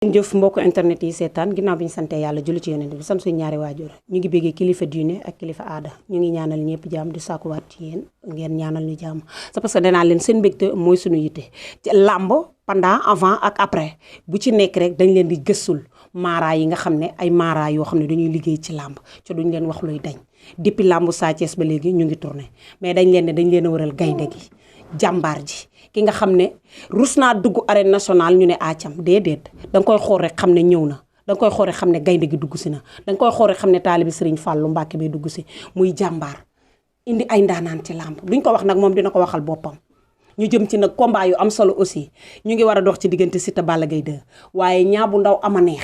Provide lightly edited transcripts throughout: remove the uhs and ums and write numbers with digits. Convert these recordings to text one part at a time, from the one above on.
jëf mbokk internet yi seetaan ginnaaw bi ñu sante yàlla julli ci yonent bi sam suñu ñaari waajur ñu ngi béggee kilifa diine ak kilifa aada ñu ngi ñaanal ñëpp jàmm di sàkkuwaat ci yéen ngeen ñaanal ñu jàmm c'est parce que danaa leen seen mbégte mooy suñu yitte ci làmb pendant avant ak après bu ci nekk rek dañ leen di gëstul maara yi nga xam ne ay maara yoo xam ne dañuy liggéey ci làmb ci duñ leen wax luy dañ depuis làmbu Sa Thiès ba léegi ñu ngi tourné mais dañ leen a waral gaynde gi jàmbaar ji ki nga xam ne rus naa dugg arène nationale ñu ne aacam déedéet danga koy xool rek xam ne ñëw na danga koy xool rek xam ne gaynde gi dugg si na danga koy xool rek xam ne taalibi Sëriñ Fàllu Mbàkke bay dugg si muy jàmbaar indi ay ndaanaan ci làmb duñ ko wax nag moom dina ko waxal boppam ñu jëm ci nag combat yu am solo aussi ñu ngi war a dox ci diggante Siteu Balla Gaye 2 waaye Niang bu Ndaw ama neex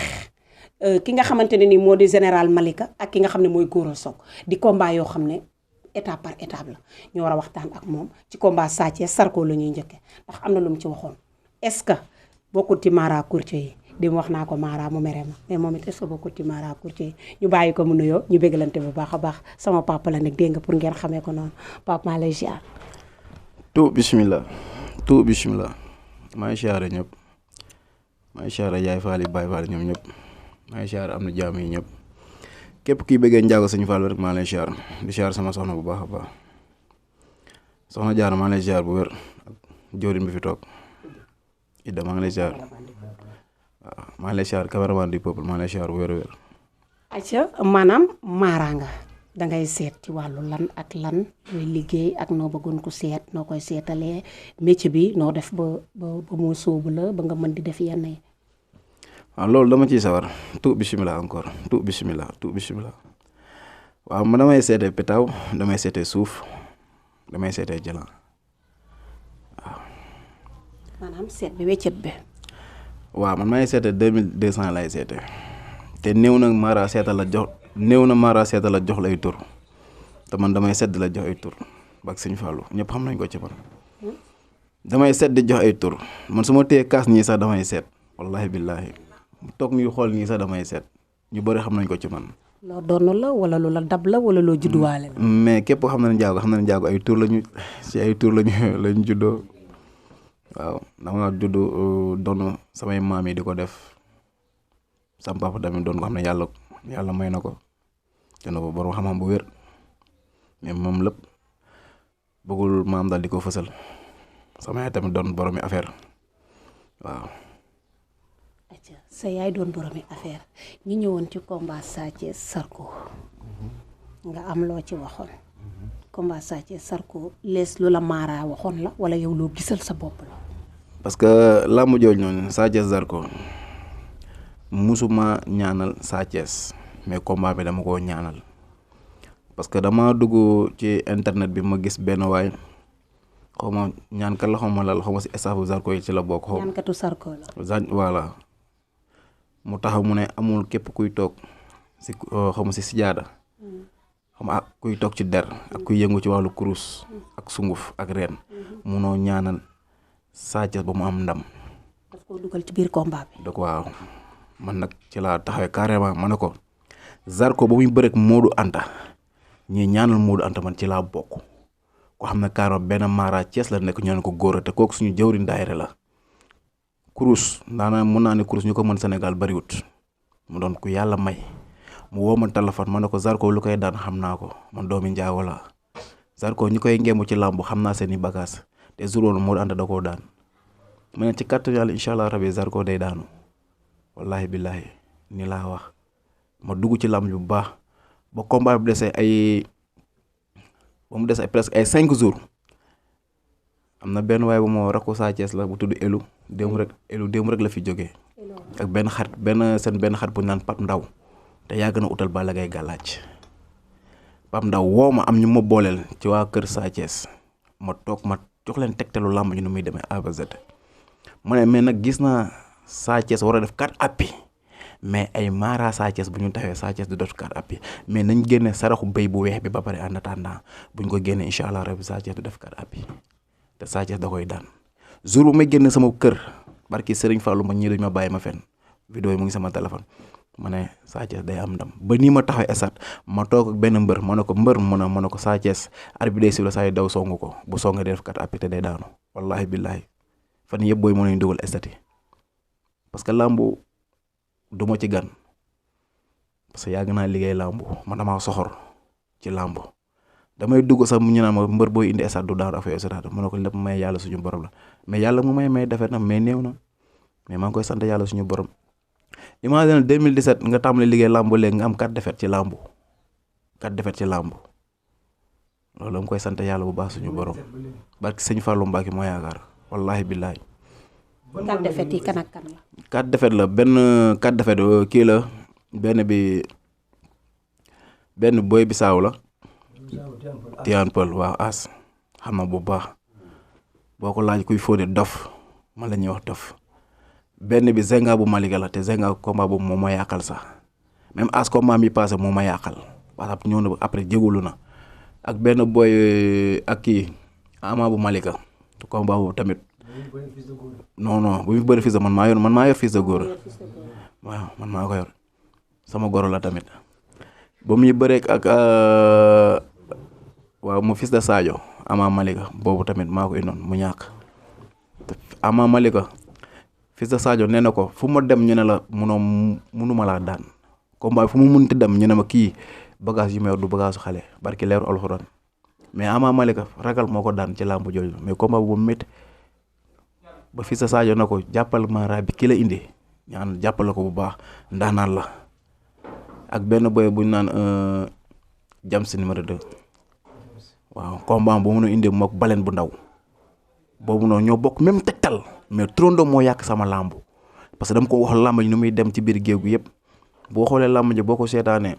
ki nga xamante ne ni moo di général Malika ak ki nga xam ne mooy Gora Sock di combat yoo xam ne étape par étape la ñu war a waxtaan ak moom ci combat Sa Thiès Zarko la ñuy njëkke ndax am na lu mu ci waxoon est-ce que bokkul ci Mara Courtier yi di mu wax naa ko Mara mu mere ma mais moom it est-ce que bokkul ci Mara Courtier yi ñu bàyyi ko mu nuyoo ñu bégalante bu baax a baax sama papa la nag dégg nga pour ngeen xamee ko noonu papa maa lay ziar. tout bismillah maa ngi ziare ñëpp maa ngi ziare Yaay Faal yi Baay Faal ñoom ñëpp maa ngi ziare am na jaam yi ñëpp képp kii bëggee njaago Sëñ Fallu rek maa lay ziar di ziar sama soxna bu baax a baax soxna Jaara maa lay ziar bu wér ak jëwriñ bi fi toog Idda maa ngi lay ziar waaw maa ngi lay ziar cameraman du peuple maa ngi lay ziar bu wér a wér. acca maanaam maaraa nga dangay seet ci wàllu lan ak lan looy liggéey ak noo bëggoon ko seet noo koy seetalee métier bi noo def ba mu sóobu la ba nga mën di def yenn yi. waaw loolu dama ciy sawar tout bismillah waaw man damay seetee pétaw damay seetee suuf damay seetee jëlan waaw. maanaam seet bi weccet bi. waaw man may seetee 2200 lay seetee te néew na Mara seetal la jox la ay tur te man damay seet di la jox ay tur bak Sëñ Fallu ñëpp xam nañ ko ci man damay seet di jox ay tur man su ma téye kaas nii sax damay seet wallahi billahi toog ñuy xool nii sax damay seet ñu bëri xam nañ ko ci man. loo doon la wala lu la dab la wala loo judduwaale la. mais képp xam na ne njaago ay tur lañu ci ay tur lañu juddoo waaw dama juddu doon samay maam yi di ko def sama papa tamit doon ko xam ne yàlla may na ko te na ko borom xam-xam bu wér mais moom lépp bëggul maam daal di ko fësal sama yaay tamit doon boromi affaire waaw. sa yaay doon boromi affaire ñu ñëwoon ci combat Sa Thiès Zarko nga am loo ci waxoon combat Sa Thiès Zarko lees lu la Mara waxoon la wala yow loo gisal sa bopp la. parce que làmb jooju noonu Sa Thiès Zarko musuma ñaanal Sa Thiès mais combat bi dama koo ñaanal parce que dama dugg ci internet bi ma gis benn waay xaw ma ñaankat la xaw ma lal xaw ma si staffu Zarko yi ci la bokk. ñaankatu Zarko la. voilà mu taxaw mu ne amul képp kuy toog si xaw ma si sijaada xam nga kuy toog ci der ak kuy yëngu ci wàllu kurus ak sunguf ak reen munoo ñaanal Sa Thiès ba mu am ndam. daf koo dugal ci biir combat bi. donc waaw man nag ci laa taxawee carrément ma ne ko Zarko ba muy bëreek Modou Anta ñii ñaanal Modou Anta man ci laa bokk ko xam ne carrément benn Mara Thiès la nekk ñu naan ko Gora te kooku suñu jëwriñ daayira la. kurus daanaka mën naa ne kurus ñu ko mën Sénégal bariwut mu doon ku yàlla may mu woo ma téléphone ma ne ko Zarko lu koy daan xam naa ko man doomi njaago la Zarko ñi koy ngemb ci làmb xam naa seeni bagage te jour woon Modou Anta da koo daan ma ne ci kàttan yàlla incha allah rabi Zarko day daanu wallahi billahi ni laa wax ma dugg ci làmb bu baax ba combat bi desee presque ay 5 jours am na benn waaye bu ma rakku Sa Thiès la bu tudd Elu démb rek la fi jógee ak benn xarit bu naan Pape Ndaw te yàgg na utal Balla Gaye gàllaaj Pape Ndaw woo ma am ñu ma booleel ci waa kër Sa Thiès ma toog ma jox leen tegtalu làmb ñu nu muy demee A ba Z ma ne mais nag gis naa Sa Thiès war a def 4 appuis mais ay Mara Sa Thiès bu ñu taxee Sa Thiès du def 4 appuis mais nañ génne saraxu béy bu weex bi ba pare en attendant buñ ko génne incha allah rabi Sa Thiès du def 4 appuis te Sa Thiès da koy daan jour bu may génne sama kër barki Serigne Fallou ma ñii dañ ma bàyyi ma fenn vidéo yi mu ngi sama téléphone ma ne Sa Thiès day am ndam ba nii ma taxaw esat ma toog ak benn mbër ma ne ko mbër ma ne ko Sa Thiès arbitre day siffle saa yu daw songu ko bu songa day def 4 appuis te day daanu wallahi billahi fan yëpp booy mën nañu dugal estat yi parce que làmbu du ma ci gan parce que yàgg naa liggéey làmb man damaa soxor ci làmb damay dugg sax mu ñu naan ma mbër booy indi stade du daanu affaire stade mu ne ko lépp may yàlla suñu borom la mais yàlla mu may defet na mais néew na mais maa ngi koy sant yàlla suñu borom. imagine 2017 nga tàmbali liggéey làmb léegi nga am 4 défaites ci làmb 4 défaites ci làmb loolu dama koy sant yàlla bu baax suñu borom barki sëñ Fallou Mbacke moo yaakaar wallahi billahi 4 défaites yi kan ak kan la. 4 défaites la benn 4 défaites kii la benn boy bi saaw la Tivaouane Peulh waaw as xam na bu baax boo ko laaj kuy fóode dof man la ñuy wax dof benn bi Zenga bu Malika la te Zenga combat boobu moom ma yàqal sax même as combat mi passé moom ma yàqal parce que ñëw na après jégalu na ak benn boy ak kii Ama bu Malika te combat boobu tamit non bu ñu bëri fils de man maa yor fils de góor waaw man maa ko yor sama goro la tamit ba muy bëreek ak waaw mu fils de Sadio Ama Malika boobu tamit maa ko indoon mu ñàkk Ama Malika fils de Sadio nee na ko fu ma dem ñu ne la munuma laa daan combat fu mu munti dem ñu ne ma kii bagage yu ma yor du bagage xale barki leeru alxuraan mais Ama Malika ragal moo ko daan ci làmb jooju mais combat bu métti ba fils de Sadio na ko jàppal mara bi ki la indi ñaan jàppale ko bu baax ndaanaan la ak benn boy bu ñu naan Jams numéro 2 waaw combat bu mun a indi mook baleen bu ndaw boobu noonu ñoo bokk même tegtal mais Trondo moo yàq sama làmb parce que dama ko wax làmb ji nu muy dem ci biir géew gi yëpp boo xoolee làmb ji boo ko seetaanee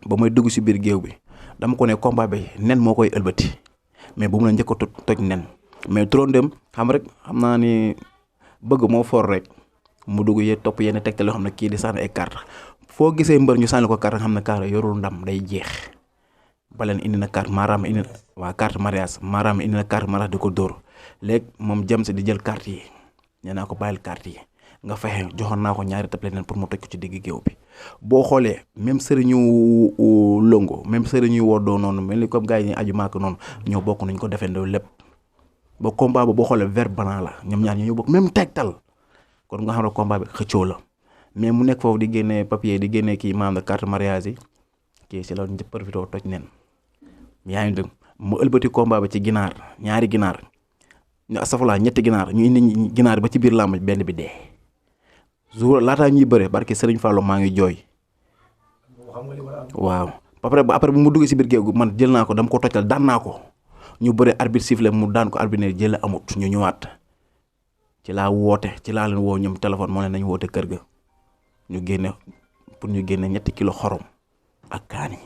ba may dugg ci biir géew bi dama ko ne combat bi nen moo koy ëlbati mais bu mun a njëkk a toj nen mais Trondem xam naa ni bëgg moo for rek mu dugg topp yenn tegtal yoo xam ne kii di sànni ay carte foo gisee mbër ñu sànni ko carte xam ne carte yorul ndam day jeex baleen indi na carte maaraam indi waa carte mariage maaraam indi na carte mariage di ko dóor léegi moom jëm si di jël carte yi nee naa ko bàyyil carte yi nga fexe joxoon naa ko ñaari taple neen pour mu toj ko ci digg géew bi boo xoolee même sëriñu longo même sëriñu woddoo noonu mel ni comme gars yi ñu aju maak noonu ñoo bokk nañ ko defendoo lépp ba combat ba boo xoolee vert blanc la ñoom ñaar ñoo bokk même tegtal kon nga xam ne combat bi xëccoo la mais mu nekk foofu di génnee papier di génnee kii maanaam carte mariage yi kii si la ñu profité toj neen yaa ngi dégg mu ëlbati combat ba ci ginaar ñaari ginaar ñu asafulaa ñetti ginaar ñu indi ginaar ba ci biir làmb benn bi dee jour laataa ñuy bëre barke Serigne Fallou maa ngi jooy waaw après bu mu duggee si biir géew man jël naa ko dama ko tojtal daan naa ko ñu bëre arbitre sifflé mu daan ko arbitre ne jël amut ñu ñëwaat ci laa leen woo ñoom téléphone moo leen nañ woote kër ga ñu génne 2 kilo xorom ak kaani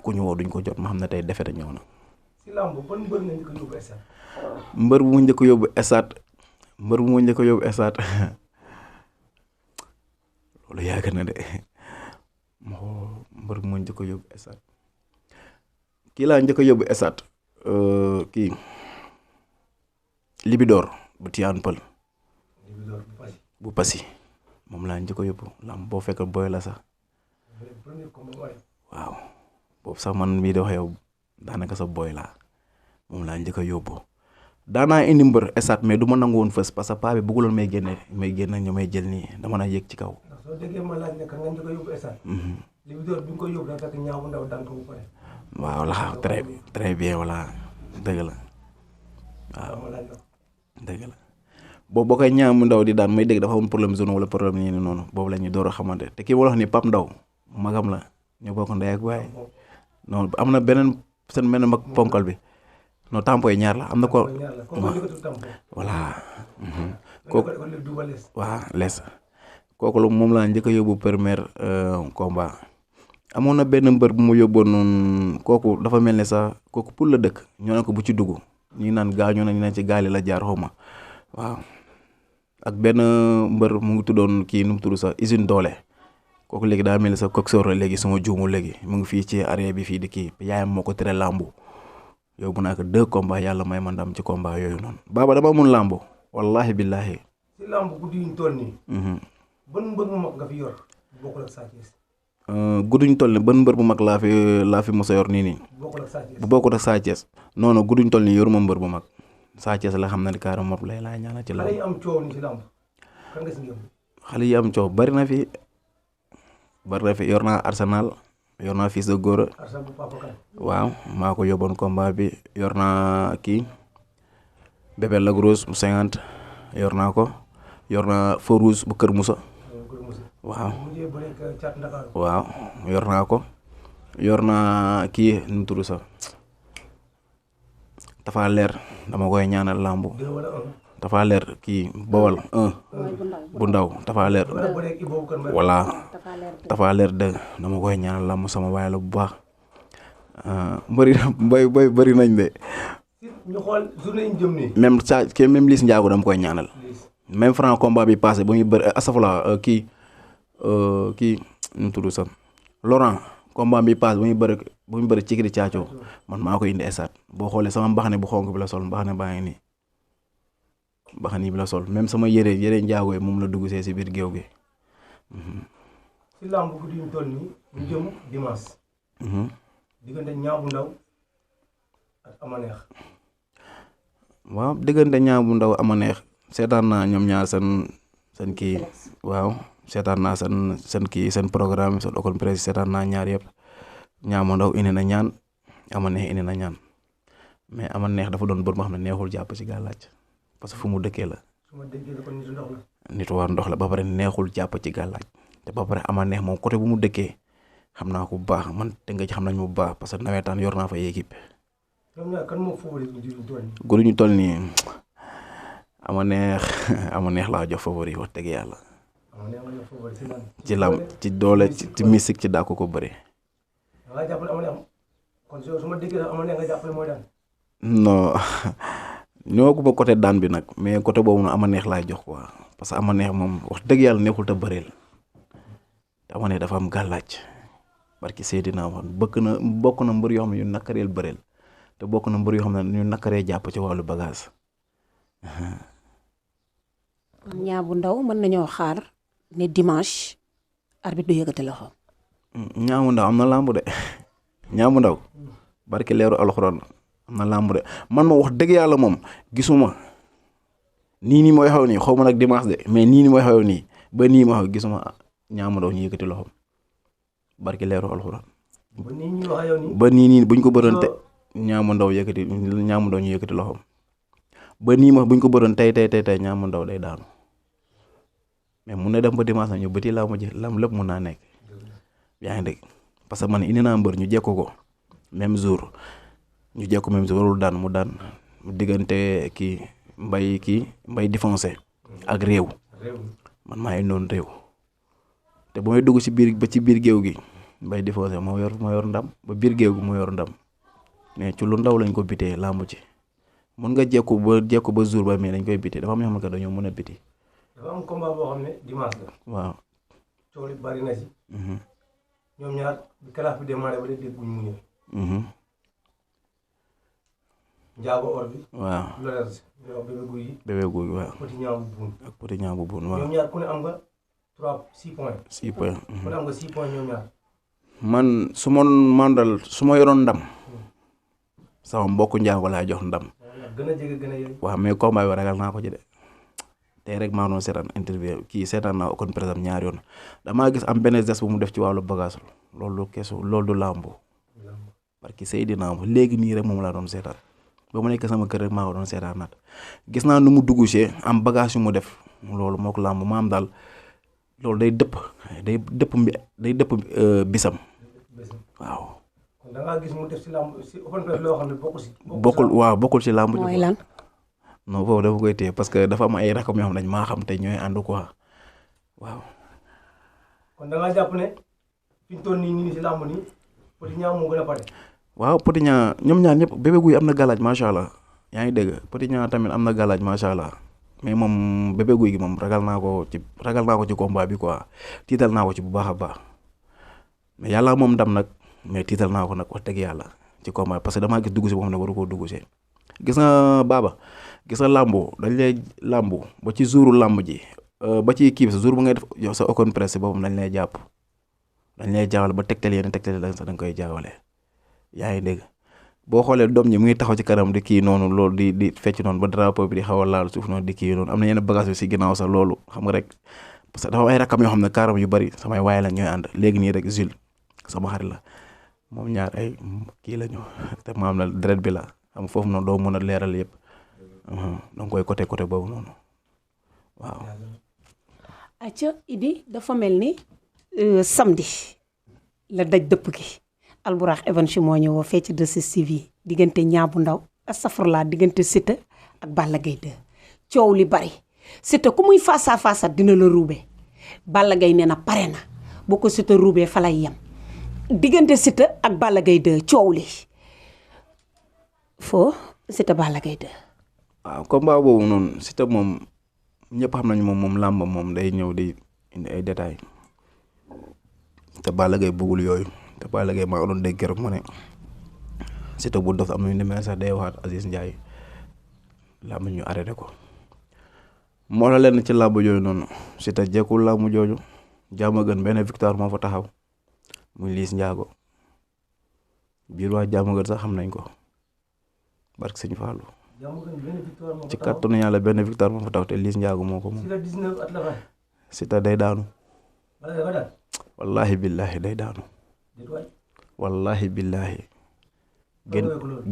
ku ñu woo duñ ko jot ma xam ne tey defete ñëw na. si lamb ban mbër nga njëkk a yóbbu stade. mbër bu mu njëkk a yóbbu stade loolu yàgg na de mbër bu mu njëkk a yóbbu stade kii laa njëkk a yóbbu stade kii Libidor bu Tivaouane Peulh bu Passy moom laa njëkk a yóbbu lamb boo fekk boy la sax waaw boobu sax man mii di wax yow daanaka sa boy laa moom laa njëkk a yóbbu daanaa indi mbër stade mais du ma nangu woon fës parce que paa bi bëgguloon may génne ñu may jël nii dama naa yëg ci kaw. ndax soo déggee ma laaj ne ka nga njëkk a yóbbu stade. Libidor bi nga koy yóbbu dafa fekk ñaaw bu ndaw daan ko bu pare. waaw la très bien voilà dëgg la waaw dëgg la boobu boo koy ñaaw mu ndaw di daan may dégg dafa am problème zone wala problème nii noonu boobu la ñuy door a xamante te kii wala wax ni Pape Ndaw magam la ñu bokk ndey ak baay non am na beneen seen benn mag ponkal bi non tampo yi ñaar la am na ko voilà kooku waaw lees kooku la moom laa njëkk a yóbbu premier combat amoon na benn mbër bu mu yóbboon noonu kooku dafa mel ne sax kooku pour la dëkk ñoo ne ko bu ci dugg ñi naan gaañoo na ñu ne ci gaali la jaar xawma waaw ak benn mbër mu ngi tuddoon kii nu mu tudd sax usine doole kooku léegi daa mel ni sax coxeur la léegi suma juumu léegi mu ngi fii ci arrière bi fii di kii yaayam moo ko tere làmbu yóbbu naa ko 2 combats yàlla may ma ndam ci combat yooyu noonu baaba dama mun làmbu wallahi billahi si làmb guddi yuñ toll nii ban mbër mu mag nga fi yor bokkul ak Sa Thiès gudduñ toll nii ban mbër bu mag laa fi mos a yor nii nii bu bokkul ak Sa Thiès non non gudduñ toll nii yoruma mbër bu mag Sa Thiès la xam na ni kaara moom lay laa ñaanal ci làmb xale yi am coow ni ci làmb kan nga si ngëm xale yi am coow bari na fi yor naa Arsenal yor naa Fils de Gora Arsenal bu Papa Kane. waaw maa ko yóbboon combat bi yor naa kii Bébé Lac Rose bu 50 yor naa ko yor naa Feu Rouge bu Kër Moussa waaw mujjee bëre ak Thiat Ndakaaru. waaw yor naa ko yor naa kii nu mu tudd sax Tafa Leer dama koy ñaanal làmbu 2 wala 1. Tafa Leer kii Bawal 1 bu ndaw Tafa Leer wala bëre ak Ibou Kane Mbaye. voilà Tafa Leer 2 dama koy ñaanal làmb sama waay la bu baax bëri nañ de ñu xool journée yi ñu jëm nii. même sa kii même Liss Ndiago dama koy ñaanal Liss. même franc combat bi passé ba muy bëri asafala kii nu mu tudd sax Laurent combat bi passé ba muy bëri ci kii di caacoo man maa ko indi esaat boo xoolee sama mbaxane bu xonk bi la sol mbaxane baa ngi nii mbaxane bi la sol même sama yére njaago yi moom la dugg see si biir géew gi. si làmb guddi ñu toll nii ñu jëm dimanche. diggante Niang bu Ndaw ak Ama Neex. waaw diggante Niang bu Ndaw Ama Neex seetaan naa ñoom ñaar seen kii waaw seetaan naa seen kii seen programme seen open presse seetaan naa ñaar yëpp Niang bu Ndaw indi na ñaan Ama Neex indi na ñaan mais Ama Neex dafa doon bër moo xam ne neexul jàpp ci gàllaaj parce que fu mu dëkkee la. su ma déggee la kon nitu ndox la. nitu war ndox la ba pare neexul jàpp ci gàllaaj te ba pare Ama Neex moom côté bu mu dëkkee xam naa ko bu baax man te nga ci xam nañ bu baax parce que nawetaan yor naa fa équipe. ñoom ñaar kan moo favori guddi ñu toll nii. guddi ñu toll nii Ama Neex laa jox favori wax dëgg yàlla. Ama Neex nga jox favori si lan. ci lam ci doole ci mystique ci daa ko bëri. da ngaa jàppale Ama Neex kon su ma déggee Ama Neex nga jàppale mooy daan. non ñoo ko ba côté daan bi nag mais côté boobu nag Ama Neex laay jox quoi parce que Ama Neex moom wax dëgg yàlla neexul te bëreel te Ama Neex dafa am gàllaaj barki Seydina wax bokk na mbër yoo xam ne ñu nakareel bëreel te bokk na mbër yoo xam ne ñu nakaree jàpp ci wàllu bagage. Niang bu Ndaw mën nañoo xaar ne dimanche arbitre du yëkkati loxo. Niang bu Ndaw am na làmb de Niang bu Ndaw barki leeru alxuraan am na làmb de man ma wax dëgg yàlla moom gisuma nii mooy xaw nii xaw ma nag dimanche de mais nii mooy xaw nii ba nii ma xaw gisuma Niang bu Ndaw ñu yëkkati loxom barki leeru alxuraan ba nii ñu wax yow nii. ba nii buñ ko bëroon te Niang bu Ndaw yëkkati Niang bu Ndaw ñu yëkkati loxom ba nii ma buñ ko bëroon tey Niang bu Ndaw day daanu mais mun na dem ba dimanche ñu bëti laa ma ji lam lépp mun naa nekk yaa ngi dégg parce que man indi naa mbër ñu jekko ko même jour warul daan mu daan diggante mbay défoncé ak réew man maa ngi noonu réew te bu may dugg ci biir géew gi mbay défoncé moo yor ndam ba biir géew gi moo yor ndam mais ci lu ndaw lañ ko bitee làmb ci mun nga jekku ba jour ba mais dañ koy bitee dafa am ñoo xam ne dañoo mën a biti. dafa am combat boo xam ne dimanche la. waaw. coow li bari na ci. ñoom ñaar bi kalaaf bi démarré ba léegi dégguñu mu ñëw. Njaago or bi. waaw loolu la bébé guy yi. bébé guy gi waaw. Petit Niang bu buun. waaw. ñoom ñaar ku ne am nga 6 points. 6 points. ku ne am nga 6 points ñoom ñaar. man su ma yoroon ndam sama mbokku Njaago laa jox ndam. gën a jege gën a yey. waaw mais combat bi ragal naa ko ci de tey rek maa doon seetaan interview seetaan naa kon par exemple ñaar yoon damaa gis am benn geste bu mu def ci wàllu bagage loolu du làmbu parce que Seydina léegi nii rek moom laa doon seetaan ba mu nekk sama kër rek maa ko doon seetaan naat gis naa nu mu dugg see am bagage yu mu def loolu moo ko làmb maam daal loolu day dëpp bisam waaw. kon da ngaa gis mu def ci làmb ci open press loo xam ne bokkul ci làmb. mooy lan. non foofu dafa koy téye parce que dafa am ay rakam yoo xam ne dañ maa xam te ñooy ànd quoi waaw. kon da ngaa jàpp ne fi ñu toll nii ci làmb nii Petit Niang moo gën a pare. waaw Petit Niang ñoom ñaar ñëpp bébé guy am na galaaj macha allah yaa ngi dégg Petit Niang tamit am na galaaj macha allah mais moom bébé guy gi moom ragal naa ko ci combat bi quoi tiital naa ko ci bu baax a baax mais yàlla moom ndam nag mais tiital naa ko nag wax dëgg yàlla ci combat parce que damaa gis dugg si boo xam ne waru koo dugg see gis nga Baba gis nga làmbu dañ lay làmbu ba ci jouru làmb ji ba ci kii bi sa jour bu ngay def yow sa open presse boobu dañ lay jàpp dañ lay jaawale ba tegtal la sax da nga koy jaawale yaa ngi dégg boo xoolee doom ñi mu ngi taxaw ci kanam di kii noonu loolu di fecc noonu ba drapeau bi di xaw a laal suuf noonu di kii noonu am na yenn bagage bi si ginnaaw sax loolu xam nga rek parce que dafa am ay rakam yoo xam ne kaaram yu bari samay waay la ñooy ànd léegi nii rek Jules sama xarit la moom ñaar ay kii la ñu te maam la deret bi la xam foofu noonu doo mën a leeral yëpp donc koy côté boobu noonu waaw. acca Idi dafa mel ni samedi la daj dëpp gi Albourakh Events moo ñëwoo fee ci 2STV diggante Niang bu Ndaw astafurlaa diggante Siteu ak Balla Gaye 2 coow li bari Siteu ku muy face à face dina la ruube Balla Gaye nee na pare na boo ko Siteu ruubee fa lay yem diggante Siteu ak Balla Gaye 2 coow li foo Siteu Balla Gaye 2. waaw combat boobu noonu Siteu moom ñëpp xam nañu moom làmb moom day ñëw di indi ay détails te Balla Gaye bëggul yooyu te Balla Gaye maa doon dégg keroog ma ne Siteu bu dof am nañu demee sax day waxaat Aziz Ndiaye làmb ñu arrêté ko moo la leen ci làmb jooju noonu Siteu jekkul làmb jooju jàmm gën benn victoire moo fa taxaw muy Liss Ndiago biir waa jàmm gën sax xam nañ ko barke Sëñ Fallou ci kàttanu yàlla benn victoire moo fa taxaw te Liss Ndiago moo ko moom Siteu day daanu wallahi billahi day daanu wallahi billahi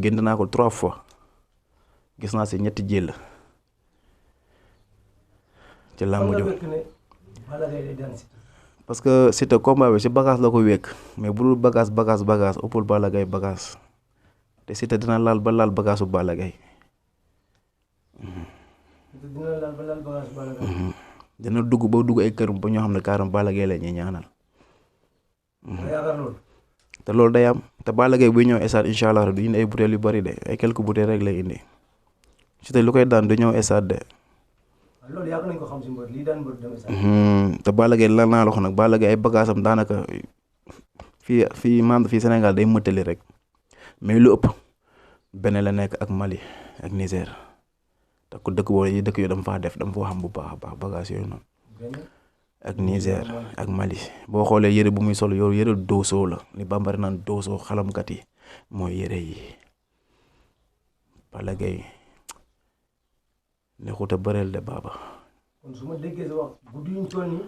génn naa ko 3 fois gis naa si ñetti jël ci làmb jo parce que Siteu combat bi si bagage la ko wékk mais bu dul bagage ëppul Balla Gaye bagage te Siteu dina laal ba laal bagage bu Balla Gaye dina dugg ay kër ba ñoo xam ne kaaram Balla Gaye la ñuy ñaanal te loolu day am te Balla Gaye buy ñëw stade incha allah du indi ay butéel yu bari de ay quelques butéel rek lay indi Siteu lu koy daan du ñëw stade de. loolu yàgg nañ ko xam si mbër lii daan mbër dem stade. te Balla Gaye lan naa la wax nag Balla Gaye ay bagages am daanaka fii Sénégal day mëttali rek mais lu ëpp benn la nekk ak Mali ak Niger te ku dëkk boobu yi dëkk yooyu dama faa xam bu baax a baax bagages yooyu noonu. ak Niger ak Mali boo xoolee yëre bu muy sol yow yëre doosoo la li bambara naan doosoo xalamkat yi mooy yëre yi Balla Gaye neexut a bëreel de baaba. kon su ma déggee sa wax guddi yuñ toll nii.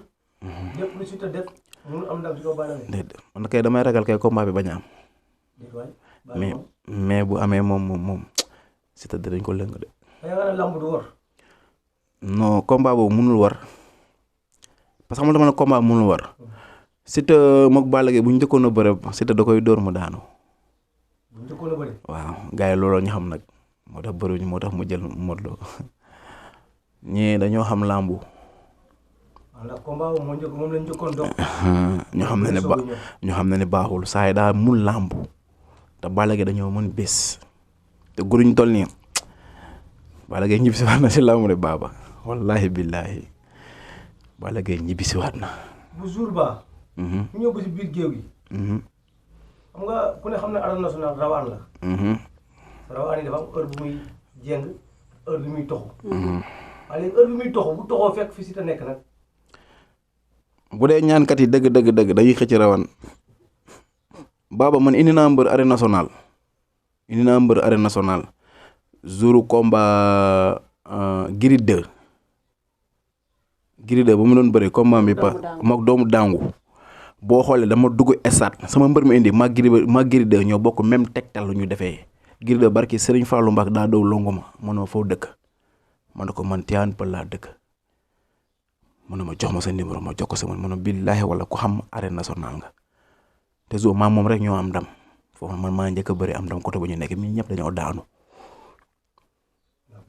lépp lu Siteu def mënul am ndam ci kaw Balla Gaye. déedéet man kay damay ragal kay combat bi bañ a am. mais bu amee moom Siteu dinañ ko lëng de. da nga ne lamb du war. non combat boobu mënul war parce que xam nga dama ne combat mënul war Siteu moog Balla Gaye bu ñu njëkkoon a bëre Siteu da koy dóor mu daanu. bu ñu njëkkoon a bëre. waaw gars yi looloo ñu xam nag moo tax bëriwuñu moo tax mu jël Modou Lo ñii dañoo xam làmbu. ndax combat moom lañ njëkkoon dox. ñu xam ne baaxul saa yi daal mun làmbu te Balla Gaye dañoo mën bés te guruñ toll nii Balla Gaye ñibbisi waat na si làmbu de baaba wallahi billahi Balla Gaye ñibbisi waat na. bu jour ba. ñu ñëw ba si biir géew gi. xam nga ku ne xam ne arène nationale rawaan la. rawaan yi dafa am heure bu muy jéng heure bi muy toxu. waaye léegi heure bi muy toxu bu toxoo fekk fi Siteu nekk nag. bu dee ñaankat yi dëgg dañuy xëcc rawan baaba man indi naa mbër arène nationale jouru combat Gris 2 ba mu doon bëri combat bi mook doomu dàngu boo xoolee dama dugg stade sama mbër mi indi maa Gris 2 ñoo bokk même tegtal lu ñu defee Gris 2 barki Serigne Fallou Mbacke daa dow longu ma ma foofu dëkk ma ne ko man Tivaouane Peulh laa dëkk mu ne ma jox ma sa numéro ma jox ko sama man billaahi wala ku xam arène nationale nga te zo maa moom rek ñoo am ndam foofu man maa njëkk a bëri am ndam côté bu ñu nekk ñun ñëpp dañoo daanu.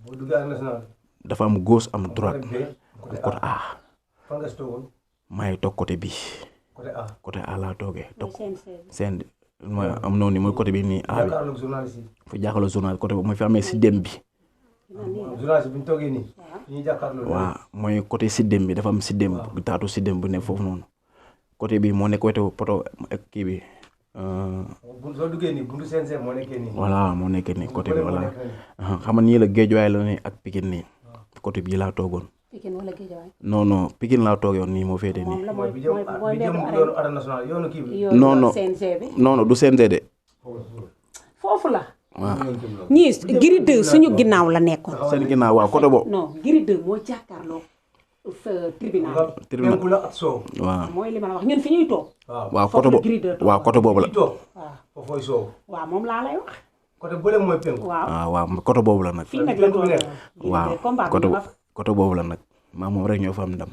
boo duggee arène nationale. dafa am gauche am droite côté A. fan nga si toogoon. maa ngi toog côté bi. côté A laa toogee. toog seen mooy am noonu mooy côté bi nii A bi. jàkkaarloog journaliste yi. fu jàkkaarloog journaliste côté boobu mooy fi amee si dem bi. journaliste bi ñu toogee nii. ñuy jàkkaarloo. waaw mooy côté siddem bi dafa am siddem taatu siddem bu ne foofu noonu côté bi moo nekk wetu poto ak kii bi. soo duggee nii buntu CNG moo nekkee nii. voilà moo nekkee nii côté bi voilà. xam nga nii la Géejawaay la ne ak Pikine nii côté bii laa toogoon. Pikine wala Géejawaay. non Pikine laa toogee woon nii moo féetee nii. bi jëm yoonu arène nationale yoonu kii bi. non du CNG de. foofu la. waaw ñii Gris 2 suñu ginnaaw la nekkoon. seen ginnaaw waaw côté boobu. non Gris 2 moo jàkkaarloo tribunal tribunal penku la ak soow. waaw mooy li ma la wax ñun fi ñuy toog. waaw côté boobu waaw côté boobu la toog waaw foofooy soow. waaw moom laa lay wax. côté bële mooy penku. waaw waaw côté boobu la nag fii nag la doon waaw combat côté bi ma côté boobu la nag maa moom rek ñoo fa am ndam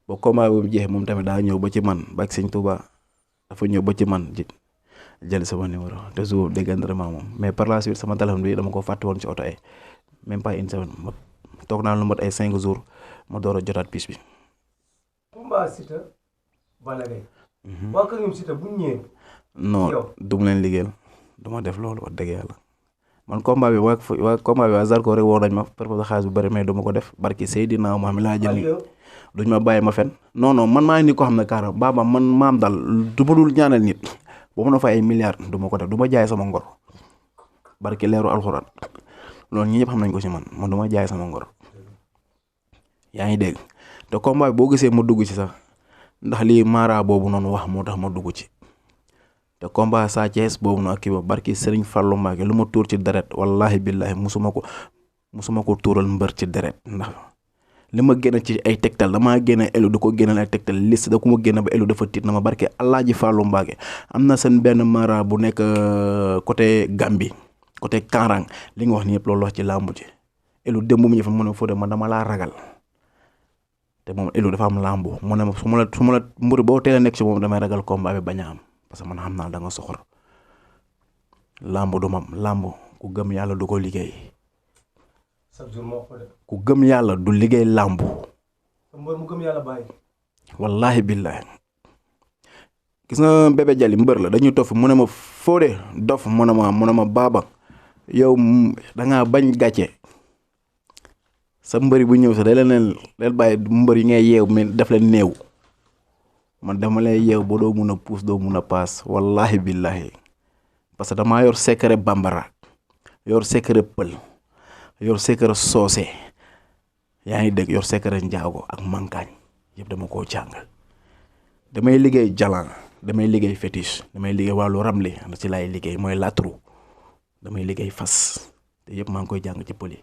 ba combat bi mu jeexee moom tamit daa ñëw ba ci man ba ak Sëñ Tuuba dafa ñëw ba ci man jël sama numéro te jour déggante moom mais par la suite sama téléphone bi dama ko fàtte woon ci oto ay même pas une semaine ma toog naa lu mat ay 5 jours ma door a jotaat piis bi. combat Siteu Balla Gaye. waa kër ñoom Siteu bu ñu ñëwee. non du mu leen liggéeyal du ma def loolu wax dëgg yàlla man combat bi waa combat bi waa Zarko rek woo nañ ma propose xaalis bu bëri mais du ma ko def barki Seydina Muhammad laa jël nii duñ ma bàyyi ma fen non non man maa ngi ni ko xam ne carrément baaba man maam daal du ma dul ñaanal nit ba mën a fay ay milliards du ma ko def du ma jaay sama ngor barki leeru alxuraan loolu ñi ñëpp xam nañ ko ci man du ma jaay sama ngor yaa ngi dégg te combat bi boo gisee ma dugg ci sax ndax lii mara boobu noonu wax moo tax ma dugg ci te combat Sa Thiès boobu noonu ak kii ba barki Serigne Fallou Mbacké lu ma tuur ci deret wallahi billahi musuma ko tuural mbër ci deret ndax li ma génn ci ay tegtal damaa génne elu du ko génneel ay tegtal liste da ku ma génn ba elu dafa tiit na ma barke Alaaji Fallou Mbacké am na seen benn mara bu nekk côté Gambie côté Karang li nga wax ni yëpp loolu wax ci làmbu ji elu démb mu ñu fa mu ne Fodé ma dama laa ragal te moom elu dafa am làmbu mu ne ma su ma la mbër boo teel a nekk ci moom damay ragal combat bi bañ a am parce que man xam naa da nga soxor làmbu du mam làmbu ku gëm yàlla du ko liggéey. chaque jour moo ko def. ku gëm yàlla du liggéey làmbu. mbër mu gëm yàlla bàyyi. wallahi billahi gis nga Bébé Jali mbër la dañuy tof mu ne ma Fodé dof mu ne ma baaba yow da ngaa bañ gàcce sa mbëri bu ñëw sax da leen bàyyi mbër yi ngay yeew mais def leen néew man dama lay yeew ba doo mun a puus doo mun a paas wallahi billahi parce que damaa yor secret bambara yor secret pël yor secret soose yaa ngi dégg yor secret njaago ak mankaañ yëpp dama koo jàng damay liggéey jalan damay liggéey fétiche damay liggéey wàllu ramli ci laay liggéey mooy latru damay liggéey fas te yëpp maa ngi koy jàng ci pël yi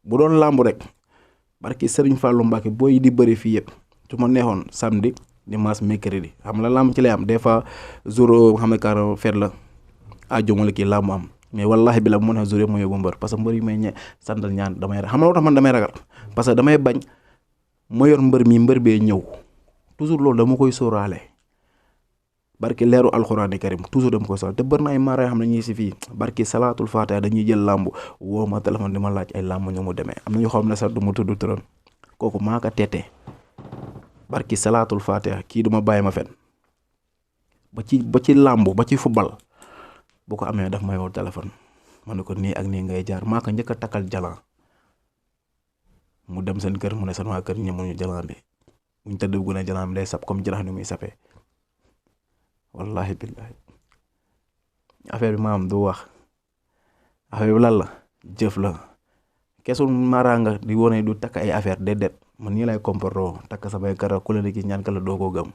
bu doon làmb rek barki Serigne Fallou Mbacké booy di bëri fii yëpp su ma neexoon samedi dimanche mercredi xam la làmb ci lay am des fois jour xam ne car feet la àjjuma la kii làmb am mais wallahi bi la mu ne jour yëpp ma yóbbu mbër parce que mbër yi may santal ñaan damay xam nga loo tax man damay ragal parce que damay bañ ma yor mbër mi mbër bee ñëw toujours loolu dama koy sóoraale barki leeru alxuraani karim toujours dama koy sóoraale te bër na ay mara yoo xam ne ñii si fii barki salaatul faatiha dañuy jël làmb woo ma téléphone di ma laaj ay làmb ñu mu demee am na ñoo xam ne sax du ma tudd turam kooku maa ko teetee barki salaatul faatiha kii du ma bàyyi ma fen ba ci làmb ba ci football bu ko amee daf may woo téléphone ma ne ko nii ak nii ngay jaar maa ko njëkk a takkal jalan mu dem seen kër mu ne seen waa kër ñemuñu jalan bi buñ tëdd bu ne jalan bi day sap comme jarax ni muy sapee wallahi billahi affaire bi maam du wax affaire bi lan la jëf la kesul maranga di wone du takk ay affaire déedéet man nii lay comporter takk samay kara ku leen ki ñaan ka la doo ko gëm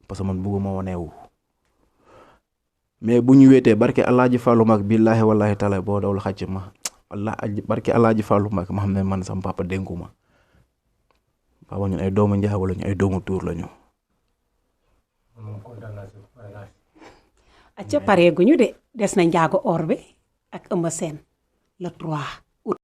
parce que man bëgguma woneewu mais bu ñu wéetee barke Alaaji Fallou Mbacké billaahi wallaahi taala boo dawul xàcc ma wallaahi barke Alaaji Fallou Mbacké ma xam ne man sama papa dénku ma papa ñun ay doomu njaago lañu ay doomu tuur lañu. acca pareeguñu de des na njaago or bi ak Eumeu Sène le 3